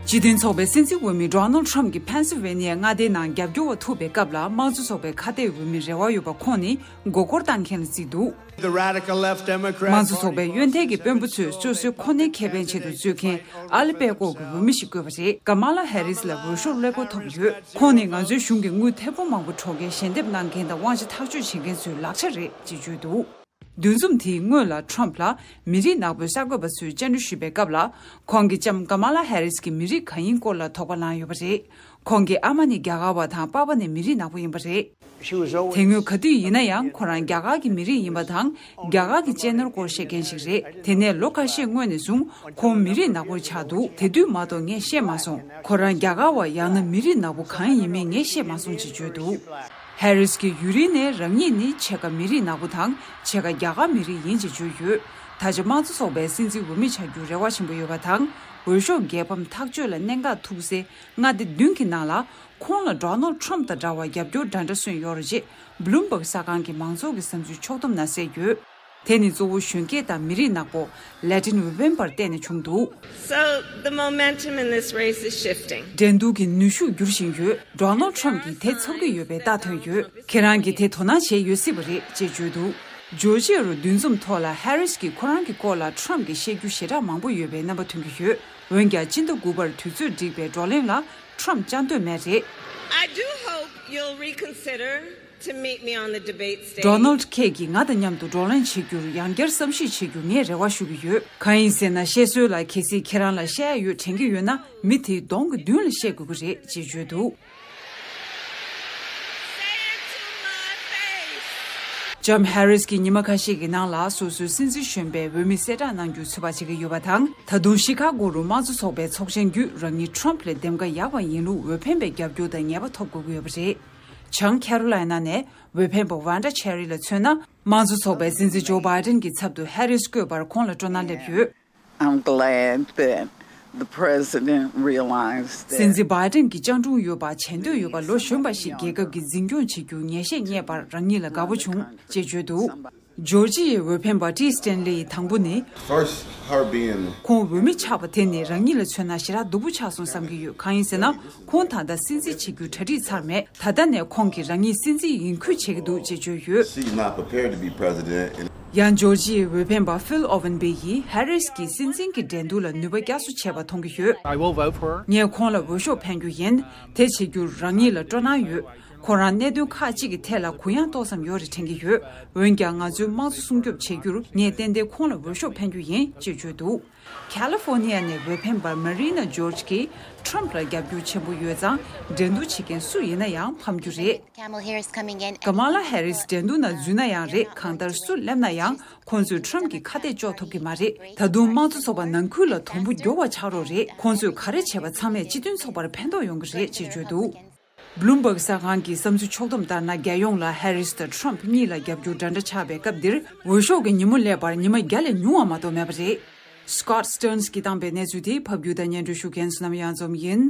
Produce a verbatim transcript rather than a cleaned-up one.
སྤྱི་མཐུན་ཚོགས་པའི་སྲིད་འཛིན་འོས་མི་Donald Trump གྱིས་Pennsylvania མངའ་སྡེའི་ནང་རྒྱབ་སྐྱོར་བ་ཐུག་པའི་སྐབས་ལ་དམངས་གཙོ་ཚོགས་པའི་ཁ་གཏད་འོས་མི་རེ་བ་ཡོད་པ་ཁོང་ནི་མགོ་སྐོར་བཏང་མཁན་ལ་བརྩིས་འདུག The radical left Democrats དམངས་གཙོ་ཚོགས་པའི་གཡོན་ཐལ་གྱི་དཔོན་པོ་ཚོས་སོ་སོའི་ཁོ་ནའི་ཁེ་ཕན་ཆེད་དུ་རྩོད་མཁན་ཨ་ལི་པེ་ཀོ་གི་འོས་མི་ཞིག་བསྐོས་པ་རེད། Kamala Harris ལ་འོས་ཤོག་ཀླད་ཀོར་ཐོབ་ཡོད། ཁོང་ནི་ང་ཚོའི་གཞུང་གི་དངུལ་ཐེར་འབུམ་མང་པོ་འཕྲོག་མཁན། ཞལ་འདེབས་གནང་མཁན་དང་དབང་ཆ་ཐག་གཅོད་བྱེད་མཁན་ཚོའི་ལག་ཆ་རེད་ཅེས་བརྗོད་འདུག་འདུ་འཛོམས་དེའི་སྔོན་ལ་Trump ལ་མི་རིགས་ནག་པོའི་གསར་འགོད་པ་ཚོས་བཅར་འདྲི་ཞུས་པའི་སྐབས་ལ། ཁོང་གི་ལྕམ་Kamala Harris གྱིས་མི་རིགས་གང་ཡིན་སྐོར་ལ་དོགས་པ་ལངས་ཡོད་པ་རེད། ཁོང་གི་ཨ་མ་ནི་རྒྱ་གར་བ་དང་པཱ་ཕ་ནི་མི་རིགས་ནག་པོ་ཡིན་པ་རེད། དེ་སྔོན་ག་དུས་ཡིན་ན་ཡང་ཁོ་རང་རྒྱ་གར་གྱི་མི་རིགས་ཡིན་པ་དང་རྒྱ་གར་གྱི་གཅེས་ནོར་སྐོར་བཤད་མཁན་ཞིག་རེད། དེ་ནས་ལོ་ཁ་ཤས་སྔོན་ནས་བཟུང་ཁོང་མི་རིགས་ནག་པོ་ཆགས་འདུག་དེ་དུས་མ་གཏོགས་ངས་ཤེས་མ་སོང་། ཁོ་རང་རྒྱ་གར་བ་ཡང་ན་མི་རིགས་ནག་པོ་གང་ཡིན་མིན་ངས་ཤེས་མ་སོང་ཅེས་བརྗོད་འདུག Harris གྱིས་ཡུན་རིང་ནས་རང་ཉིད་ནི་ཕྱེད་ཀ་མི་རིགས་ནག་པོ་དང་ཕྱེད་ཀ་རྒྱ་གར་མི་རིགས་ཡིན་ཅེས་བརྗོད་ཡོད། ད་ཆ་དམངས་གཙོ་ཚོགས་པའི་སྲིད་འཛིན་འོས་མི་ཆགས་རྒྱུར་རེ་བ་ཆེན་པོ་ཡོད་པ་དང་། འོས་ཤོག་རྒྱལ་ཕམ་ཐག་གཅོད་ལ་གནད་འགག་ཐུག་སའི་མངའ་སྡེ་བདུན་གྱི་ནང་ལ་ཁོང་ལ་Donald Trump དང་འདྲ་བར་རྒྱབ་སྐྱོར་འདྲ་འདྲ་སོན་ཡོད་རེད་ཅེས་Bloomberg གསར་ཁང་གི་མང་ཚོགས་ཀྱི་བསམ་ཚུལ་ཕྱོགས་བསྡོམས་ནང་གསལ་ཡོད། དེ་ནི་གཙོ་བོ་གཞོན་སྐྱེས་དང་མི་རིགས་ནག་པོ་Latin འོས་འཕེན་པར་བརྟེན་ནས་བྱུང་འདུག So the momentum in this race is shifting. འགྲན་བསྡུར་གྱི་ནུས་ཤུགས་འགྱུར་བཞིན་ཡོད། Donald Trump གྱིས་དེ་ཚོར་གྱི་ཡོད་པའི་རྟགས་ཐོན་ཡོད། ཁྱེད་རང་གིས་དེ་དོ་སྣང་བྱས་ཡོད་སྲིད་པ་རེད་ཅེས་བརྗོད་འདུག་ཇོར་ཇི་ཡ་རུ་འདུ་འཛོམས་ཐོག་ལ་Harris གྱིས་ཁོ་རང་གི་སྐོར་ལ་Trump གྱིས་བཤད་རྒྱུ་ཞེ་དྲག་མང་པོ་ཡོད་པའི་རྣམ་པ་ཐོན་གྱི་ཡོད། འོན་ཀྱང་སྤྱི་ཟླ་དགུ་པར་དུས་ཚོད་འགྲིག་པའི་བགྲོ་གླེང་ལ་Trump་བཅར་འདོད་མེད་རེད། I do hope you'll reconsider to meet me on the debate stage. Donald ཁྱེད་ཀྱིས་ང་དང་མཉམ་དུ་བགྲོ་གླེང་བྱེད་རྒྱུར་ཡང་བསྐྱར་བསམ་གཞིག་བྱེད་རྒྱུ་ངས་རེ་བ་ཞུ་གི་ཡོད། གང་ཡིན་ཟེར་ན་བཤད་སྲོལ་ལ་གལ་སྲིད་ཁྱེད་རང་ལ་བཤད་ཡ་ཡོད་དྲན་གྱི་ཡོད་ན་མི་དེའི་གདོང་གི་མདུན་ལ་བཤད་དགོས་ཀྱི་རེད་ཅེས་བརྗོད་འདུག Say it to my face. ལྕམ་Harris གྱིས་ཉི་མ་ཁ་ཤས་ཀྱི་ནང་ལ་སོ་སོའི་སྲིད་འཛིན་གཞོན་པའི་འོས་མི་གསལ་བསྒྲགས་གནང་རྒྱུའི་ཚོད་དཔག་བྱེད་ཀྱི་ཡོད་པ་དང་། ད་དུང་ཤི་ཁ་གོ་རུ་དམངས་གཙོ་ཚོགས་པའི་ཚོགས་ཆེན་བརྒྱུད་རང་ཉིད་Trump ལས་འདེམས་ཀ་ཡག་པ་ཡིན་ལུགས་འོས་འཕེན་པའི་རྒྱབ་སྐྱོར་དང་ངེས་པ་ཐོབ་དགོས་ཀྱི་ཡོད་པ་རེད། བྱང་Carolina ནས་འོས་འཕེན་པ་Wanda Cherry ལ་མཚོན་ན། དམངས་གཙོ་ཚོགས་པའི་སྲིད་འཛིན་Joe Biden གྱི་ཚབ་ཏུ་Harris བསྐོས་པར་ཁོང་ལ་སྤྲོ་སྣང་སླེབས་ཡོད། I'm glad that the president realized that. སྲིད་འཛིན་Biden གྱིས་སྤྱང་གྲུང་ཡོད་པ་བྱེད་འདོད་ཡོད་པ་ལོ་གཞོན་པ་ཞིག་རྒྱལ་ཁབ་ཀྱི་འཛིན་སྐྱོང་བྱེད་རྒྱུ་ངེས་ཤེས་རྙེད་པར་རང་ཉིད་ལ་དགའ་པོ་བྱུང་ཅེས་བརྗོད་འདུག་ཇོར་ཇི་ཡའི་འོས་འཕེན་པ་ཏི་སི་ཏན་ལི་ཡི་དང་པོ་ནི། First, her being ཁོང་འོས་མི་ཆགས་པ་དེ་ནི་རང་ཉིད་ལ་མཚོན་ན་ཞེ་དྲག་སྡུག་པོ་ཆགས་སོང་བསམ་གྱི་ཡོད། གང་ཡིན་ཟེར་ན། ཁོང་ད་ལྟ་སྲིད་འཛིན་བྱེད་རྒྱུ་གྲ་སྒྲིག་ཚར་མེད། ད་ལྟ་ནས་ཁོང་གིས་རང་ཉིད་སྲིད་འཛིན་ཡིན་ཁུལ་བྱེད་ཀྱི་འདུག་ཅེས་བརྗོད་ཡོད། She's not prepared to be president. ཡང་ཇོར་ཇི་ཡའི་འོས་འཕེན་པ་Phil Ovenby ཡིས་Harris གྱིས་སྲིད་འཛིན་གྱི་འགྲན་བསྡུར་ལ་ནུས་པ་བསྐྱར་གསོ་བྱས་པ་མཐོང་གི་ཡོད། I will vote for her. ངས་ཁོང་ལ་འོས་ཤོག་འཕེན་རྒྱུ་ཡིན། དེ་བྱེད་རྒྱུར་རང་ཉིད་ལ་སྤྲོ་སྣང་ཡོད། ཁོ་རང་གནད་དོན་ཁག་ཅིག་གི་ཐད་ལ་གུ་ཡངས་ཏོག་ཙམ་ཡོད་རེད་དྲན་གྱི་ཡོད། འོན་ཀྱང་ང་ཚོའི་དམངས་གཙོ་སྲུང་སྐྱོབ་བྱེད་རྒྱུར་ངས་ཏན་ཏན་ཁོང་ལ་འོས་ཤོག་འཕེན་རྒྱུ་ཡིན་ཅེས་བརྗོད་འདུག California ནས་འོས་འཕེན་པ་Marina George གིས་Trump ལ་རྒྱབ་སྐྱོར་ཆེན་པོ་ཡོད་ཙང་འགྲན་བསྡུར་བྱེད་མཁན་སུ་ཡིན་ན་ཡང་ཕམ་རྒྱུ་རེད། Kamala Harris coming in. Kamala Harris འགྲན་བསྡུར་ནང་འཛུལ་ན་ཡང་རེད། གང་ལྟར་སུ་སླེབས་ན་ཡང་ཁོང་ཚོས་Trump གྱི་ཁ་གཏད་གཅོག་ཐུབ་ཀྱི་མ་རེད། ད་དུང་དམངས་གཙོ་ཚོགས་པ་ནང་ཁུལ་ལ་དུམ་བུ་མགྱོགས་པ་ཆགས་རོགས་རེད། ཁོང་ཚོས་ག་རེ་བྱས་པ་ཚང་མས་སྤྱི་མཐུན་ཚོགས་པར་ཕན་ཐོགས་ཡོང་གི་རེད་ཅེས་བརྗོད་འདུག Bloomberg གསར་ཁང་གི་བསམ་ཚུལ་ཕྱོགས་བསྡོམས་ལྟར་ན། རྒྱལ་ཡོངས་ལ་Harris དང་Trump གཉིས་ལ་རྒྱབ་སྐྱོར་འདྲ་འདྲ་ཆགས་པའི་སྐབས་འདིར། འོས་ཤོག་གི་ཉིན་མོ་སླེབས་པར་ཉི་མ་བརྒྱ་ལས་ཉུང་བ་མ་གཏོགས་མེད་པ་རེད། Scott Stearns གིས་བཏང་པའི་གནས་ཚུལ་དེ་ཕབ་སྒྱུར་དང་སྙན་སྒྲོན་ཞུ་མཁན་བསོད་ནམས་གཡང་འཛོམས་ཡིན།